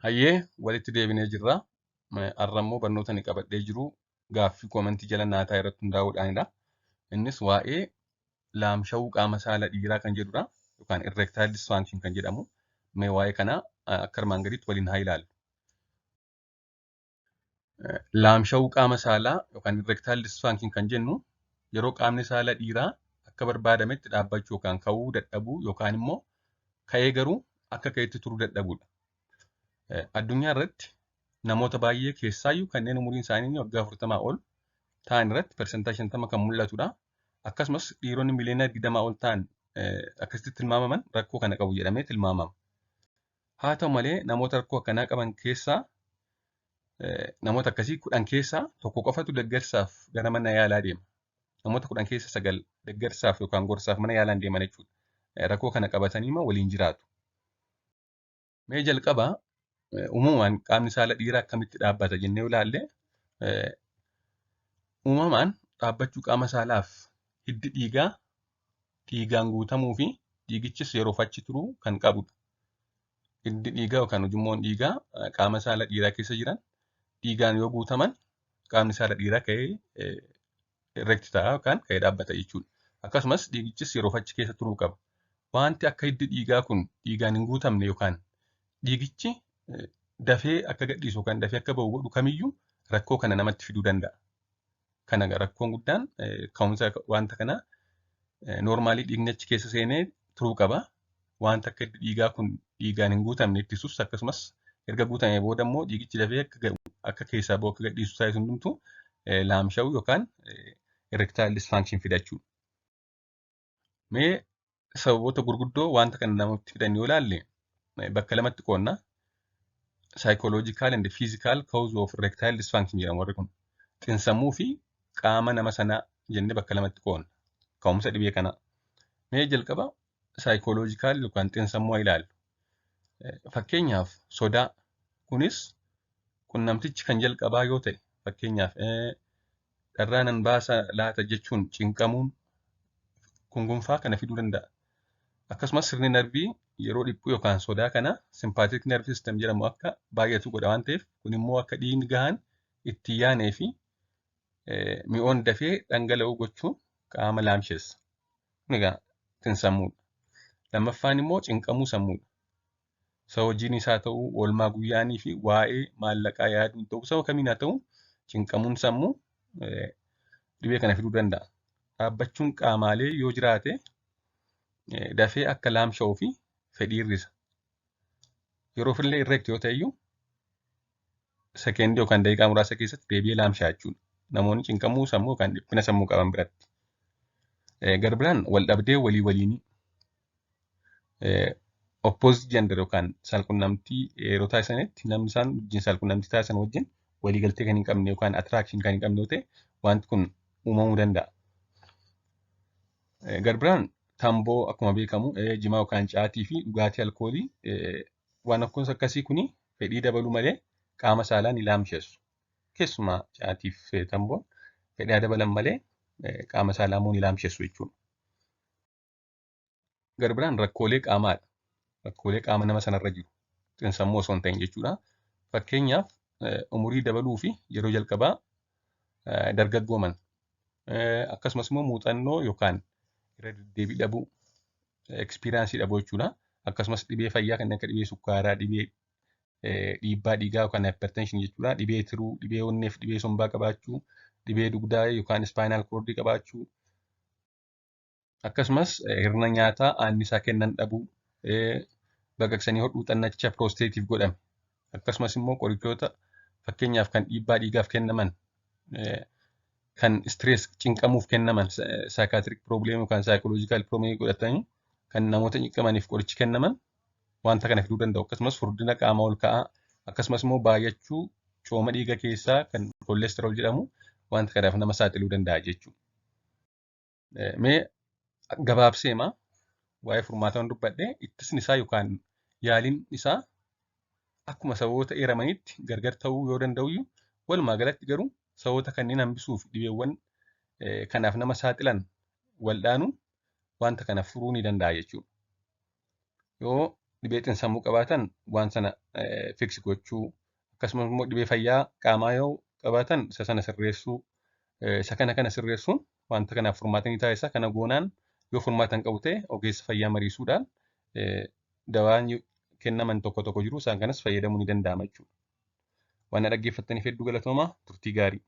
Hayyee, walitti deebinee jirra. Har'a immoo barnoota ani qabadhee jiru gaaffii koomentii jala naa taa'e irratti hundaa'uudhaanidha. Innis waa'ee laamsha'uu qaama saala dhiiraa kan jedhudha. Yookaan erectile dysfunction kan jedhamu. Mee waa'ee kanaa akka armaan gadiitti waliin haa ilaallu. Laamsha'uu qaama saalaa yookaan erectile dysfunction kan jennu yeroo qaamni saala dhiiraa akka barbaadametti dhaabbachuu yookaan ka'uu dadhabuu yookaan immoo ka'ee garuu akka ka'etti turuu dadhabudha. Addunyaa irratti namoota baay'ee keessaayyuu kanneen umuriin isaanii waggaa 40 ol ta'an irratti 50% kan mul'atudha. Akkasumas dhiironni miliyoona 20 ol ta'an akkasitti tilmaamaman rakkoo kana qabu jedhamee tilmaamama. Haa ta'u malee, namoota rakkoo akkanaa qaban keessaa, namoota akkasii 10 keessaa tokko qofatu deeggarsaaf gara mana yaalaa deema. Namoota 10 keessa 9 deeggarsaaf yookaan gorsaaf mana yaalaa hin deeman jechuudha. Rakkoo kana qabatanii waliin jiraatu. Mee jalqabaa uumamaan qaamni saala dhiiraa akkamitti dhaabbata jennee yoo ilaalle, uumamaan dhaabbachuu qaama saalaaf hiddi dhiigaa dhiigaan guutamuu fi dhiigichis yeroof achi turuu kan qabudha. Hiddi dhiigaa yookaan ujummoon dhiigaa qaama saala dhiiraa keessa jiran dhiigaan yoo guutaman qaamni saala dhiiraa ka'ee erect ta'a yookaan ka'ee dhaabbata jechuudha. Akkasumas dhiigichis yeroof achi keessa turuu qaba. Wanti akka hiddi dhiigaa kun dhiigaan hin guutamne yookaan dhiigichi dafee akka gadhiisu yookaan dafee akka bahu godhu kamiyyuu rakkoo kana namatti fiduu danda'a. Kana rakkoon guddaan ka'umsa wanta kanaa normaalii dhiigni achi keessa seenee turuu qaba. Wanta akka hiddi dhiigaa kun dhiigaan hin guutamne ittisuus, akkasumas erga guutamee booda immoo dhiigichi dafee akka keessaa bahu, akka gadhiisu taasisu hundumtuu laamsha'uu yookaan erectile dysfunction fidachuudha. Mee sababoota gurguddoo wanta kana namatti fidan yoo ilaalle bakka lamatti qoodna. Psychological and physical cause of erectile dysfunction jedhamu warri kun. Xiinsammuu fi qaama nama sanaa jennee bakka lamatti qoodna ka'umsa dhibee kanaa. Mee jalqaba psychological yookaan xiinsammuu haa ilaallu. Fakkeenyaaf sodaa, kunis qunnamtichi kan jalqabaa yoo ta'e, fakkeenyaaf dharraa nan baasa laata jechuun cinqamuun kungunfaa kana fiduu danda'a. Akkasumas sirni narvii yeroo dhiphuu yookaan sodaa kana sympathetic nerve system jedhamu akka baay'atu godha waan ta'eef, kun immoo akka dhiigni gahaan itti yaanee fi mi'oon dafee dhangala'uu gochuun qaama laamsheessa. Kun egaa xiinsammuudha. Lammaffaan immoo cinqamuu sammuudha. Isa hojiin isaa ta'uu, oolmaa guyyaanii fi waa'ee maallaqaa yaaduun ta'uu, sababa kamiin haa ta'u, cinqamuun sammuu dhibee kana fiduu danda'a. Dhaabbachuun qaamaalee yoo jiraate dafee akka laamsha'uu fi fedhii hir'isa. Yeroof illee erect yoo ta'e iyyuu sekeendii yookaan daqiiqaa muraasa keessatti deebi'ee laamsha'a jechuudha. Namoonni cinqamuu sammuu yookaan dhiphina sammuu qaban biratti. Gara biraan wal dhabdee walii waliinii, opposite gender yookaan saalqunnamtii yeroo taasisanitti namni isaan wajjin saalqunnamtii taasisan wajjin waliigaltee kan hin qabne yookaan attraction kan hin qabne yoo ta'e wanti kun uumamuu danda'a. Gara biraan tamboo akkuma beekamu, jimaa yookaan caatii fi dhugaatii alkoolii, waan akkasii kuni fedhii dabaluu malee qaama saalaa ni laamsheessu. Keessumaa caatii fi tamboon fedhii dabalan malee qaama saalaa immoo ni laamsheessu jechuudha. Gara biraan rakkoolee qaamaadha. Rakkoolee qaama nama sanarra jiru. Xiinsammuu osoo hin ta'in jechuudha. Fakkeenyaaf umurii dabaluu fi yeroo jalqabaa dargaggooman. Akkasumas immoo muuxannoo yookaan irra deddeebii dhabuu, experience dhabuu jechuudha. Akkasumas dhibee fayyaa kanneen akka dhibee sukkaaraa, dhibee dhiibbaa dhiigaa yookaan hypertension jechuudha. Dhibee tiruu, dhibee onnee fi dhibee sombaa qabaachuu, dhibee dugdaa yookaan spinal cord qabaachuu. Akkasumas hir'ina nyaataa annisaa kennan dhabuu, baqaqsanii hodhuu xannacha piroosteetiif godhame. Akkasumas immoo qorichoota, fakkeenyaaf kan dhiibbaa dhiigaaf kennaman, kan stress cinqamuuf kennaman, psychiatric problem yookaan psychological problem godhatanii kan namoota cinqamaniif qorichi kennaman wanta kana fiduu danda'u. Akkasumas furdina qaama ol ka'aa, akkasumas immoo baay'achuu cooma dhiiga keessaa kan cholesterol jedhamu wanta kanaaf nama saaxiluu danda'a jechuudha. Mee gabaabseema waa'ee furmaataa dubbadhee, ittisni isaa yookaan yaaliin isaa akkuma sababoota eeramanitti gargar ta'uu yoo danda'u, walumaa galatti garuu sababoota kanneen hambisuuf dhibeewwan kanaaf nama saaxilan waldhaanuun wanta kana furuu ni danda'a jechuudha. Yoo dhibee xiinsammuu qabaatan waan sana fix gochuu, akkasumas immoo dhibee fayyaa qaamaa yoo qabaatan isa sana sirreessuu, isa kana kana sirreessuun wanta kanaaf furmaata ni taasisa. Kana goonaan yoo furmaata hin qabu ta'e ogeessa fayyaa mariisuudhaan dawaan kennaman tokko tokko jiru, isaan kanas fayyadamuu ni danda'ama jechuudha. Waan na dhaggeeffattaniif hedduu galatoomaa, turtii gaarii.